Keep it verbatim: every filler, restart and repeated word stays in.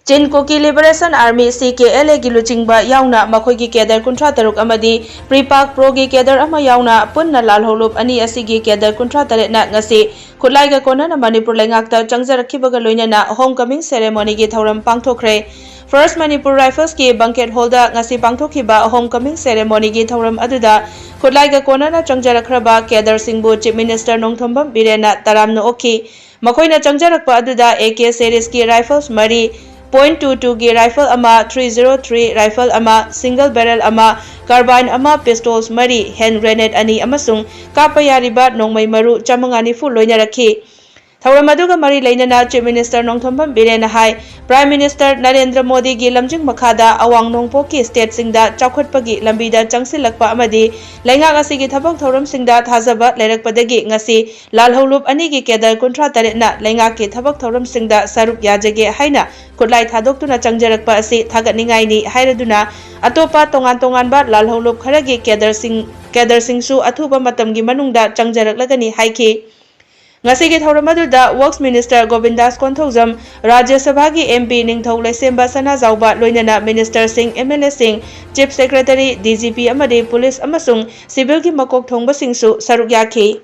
Chin Kuki Liberation Army, C K L A ꯒꯤ ꯂꯨꯆꯤꯡꯕ ꯌꯥꯎꯅ ꯃꯈꯣꯏꯒꯤ cadre ꯀꯨꯟꯊ꯭ꯔꯥ ꯇꯔꯨꯛ ꯑꯃꯗꯤ PREPAK Pro ꯒꯤ cadre ꯑꯃ ꯌꯥꯎꯅ ꯄꯨꯟꯅ ꯂꯥꯜꯍꯧꯂꯨꯞ ꯑꯅꯤ ꯑꯁꯤꯒꯤ cadre ꯀꯨꯟꯊ꯭ꯔꯥ ꯇꯔꯦꯠꯅ ꯉꯁꯤ ꯈꯨꯠꯂꯥꯏꯒ ꯀꯣꯟꯅꯅ ꯃꯅꯤꯄꯨꯔ ꯂꯩꯉꯥꯛꯇ ꯆꯪꯖꯔꯛꯈꯤꯕꯒ ꯂꯣꯏꯅꯅ home coming ceremony ꯒꯤ ꯊꯧꯔꯝ ꯄꯥꯡꯊꯣꯛꯈ꯭ꯔꯦ꯫ First Manipur Rifles ꯀꯤ banquet hall ꯗ ꯉꯁꯤ ꯄꯥꯡꯊꯣꯛꯈꯤꯕ home coming ceremony ꯒꯤ ꯊꯧꯔꯝ ꯑꯗꯨꯗ ꯈꯨꯠꯂꯥꯏꯒ ꯀꯣꯟꯅꯅ ꯆꯪꯖꯔꯛꯈ꯭ꯔꯕ cadre ꯁꯤꯡꯕꯨ Chief Minister ꯅꯣꯡꯊꯣꯝꯕꯝ ꯕꯤꯔꯦꯟꯅ ꯇꯔꯥꯝꯅ ꯑꯣꯛꯈꯤ꯫ ꯃꯈꯣꯏꯅ ꯆꯪꯖꯔꯛꯄ ꯑꯗꯨꯗ A K series ꯀꯤ rifles ꯃꯔꯤ, point two two ꯒꯤ rifle ꯑꯃ, three zero three rifle ꯑꯃ, single barrel ꯑꯃ, carbine ꯑꯃ, pistols ꯃꯔꯤ, hand grenade ꯑꯅꯤ ꯑꯃꯁꯨꯡ ꯀꯥꯞꯄ ꯌꯥꯔꯤꯕ ꯅꯣꯡꯃꯩ ꯃꯔꯨ ꯆꯥꯃꯉꯥ ꯅꯤꯐꯨ ꯂꯣꯏꯅꯔꯛꯈꯤ꯫ ꯊꯧꯔꯝ ꯑꯗꯨꯒ ꯃꯔꯤ ꯂꯩꯅꯅ Chief Minister ꯅꯣꯡꯊꯣꯝꯕꯝ ꯕꯤꯔꯦꯟꯅ ꯍꯥꯏ, Prime Minister ꯅꯔꯦꯟꯗ꯭ꯔ ꯃꯣꯗꯤꯒꯤ ꯂꯝꯖꯤꯡ ꯃꯈꯥꯗ ꯑꯋꯥꯡ ꯅꯣꯡꯄꯣꯛꯀꯤ state ꯁꯤꯡꯗ ꯆꯥꯎꯈꯠꯄꯒꯤ ꯂꯝꯕꯤꯗ ꯆꯪꯁꯤꯜꯂꯛꯄ ꯑꯃꯗꯤ ꯂꯩꯉꯥꯛ ꯑꯁꯤꯒꯤ ꯊꯕꯛ ꯊꯧꯔꯝꯁꯤꯡꯗ ꯊꯥꯖꯕ ꯂꯩꯔꯛꯄꯗꯒꯤ ꯉꯁꯤ ꯂꯥꯜꯍꯧꯂꯨꯞ ꯑꯅꯤꯒꯤ cadre ꯀꯨꯟꯊ꯭ꯔꯥ ꯇꯔꯦꯠꯅ ꯂꯩꯉꯥꯛꯀꯤ ꯊꯕꯛ ꯊꯧꯔꯝꯁꯤꯡꯗ ꯁꯔꯨꯛ ꯌꯥꯖꯒꯦ ꯍꯥꯏꯅ ꯈꯨꯠꯂꯥꯏ ꯊꯥꯗꯣꯛꯇꯨꯅ ꯆꯪꯖꯔꯛꯄ ꯑꯁꯤ ꯊꯥꯒꯠꯅꯤꯡꯉꯥꯏꯅꯤ ꯍꯥꯏꯔꯗꯨꯅ, ꯑꯇꯣꯞꯄ ꯇꯣꯉꯥꯟ ꯇꯣꯉꯥꯟꯕ ꯂꯥꯜꯍꯧꯂꯨꯞ ꯈꯔꯒꯤ cadre ꯁꯤꯡ, cadre ꯁꯤꯡꯁꯨ ꯑꯊꯨꯕ ꯃꯇꯝꯒꯤ ꯃꯅꯨꯡꯗ ꯆꯪꯖꯔꯛꯂꯒꯅꯤ ꯍꯥꯏꯈꯤ꯫ ꯉꯁꯤꯒꯤ ꯊꯧꯔꯝ ꯑꯗꯨꯗ Works Minister ꯒꯣꯕꯤꯟꯗꯥꯁ ꯀꯣꯟꯊꯧꯖꯝ, ꯔꯥꯖ꯭ꯌ ꯁꯚꯥꯒꯤ M P ꯅꯤꯡꯊꯧ ꯂꯩꯁꯦꯝꯕ ꯁꯅꯥꯖꯥꯎꯕ, ꯂꯣꯏꯅꯅ minister ꯁꯤꯡ, M L A ꯁꯤꯡ, Chief Secretary, D G P ꯑꯃꯗꯤ police ꯑꯃꯁꯨꯡ civil ꯒꯤ ꯃꯀꯣꯛ ꯊꯣꯡꯕꯁꯤꯡꯁꯨ ꯁꯔꯨꯛ ꯌꯥꯈꯤ꯫